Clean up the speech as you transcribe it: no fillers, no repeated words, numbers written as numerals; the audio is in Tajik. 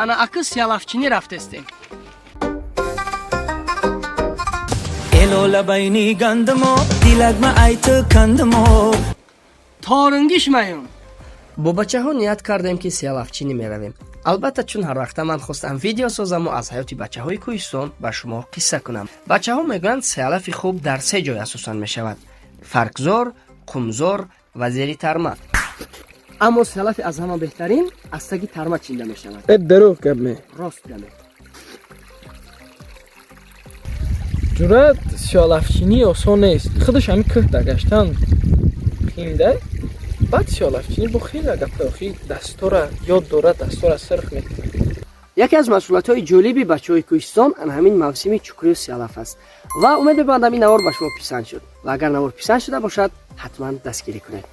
Ана аки сиалафчинӣ рафтестем. Торангиш маём. Бо бачаҳо ният кардем, ки сиалафчинӣ меравем. Албатта, чун ҳарвақта ман хостам видео созаму аз ҳаёти бачаҳои кӯҳистон ба шумо қисса кунам. Бачаҳо мегӯянд, сиалафи хуб дар се ҷой асосан мешавад: Фаркзор, Қумзор ва зери тарма. Аммо сиалафи аз ҳама беҳтарин аз таги тарма чинда мешавад. Э, дурӯғ гап ме? Рост гаме. Ҷуръат, сиёлафчинӣ осон нест. Худаш ҳами кӯҳда гаштан қиинда, баъд сиёлафчинӣ бо хеле гапа охи дастора ёд дорад, дастора сирх мекунад. Яке аз масъулиятҳои ҷолиби бачаҳои кӯҳистон ан ҳамин мавсими чукрию сиалаф аст. Ва умед мебандам, ин навор ба шумо писанд шуд. Ва агар навор писанд шуда бошад, ҳатман дастгирӣ кунед.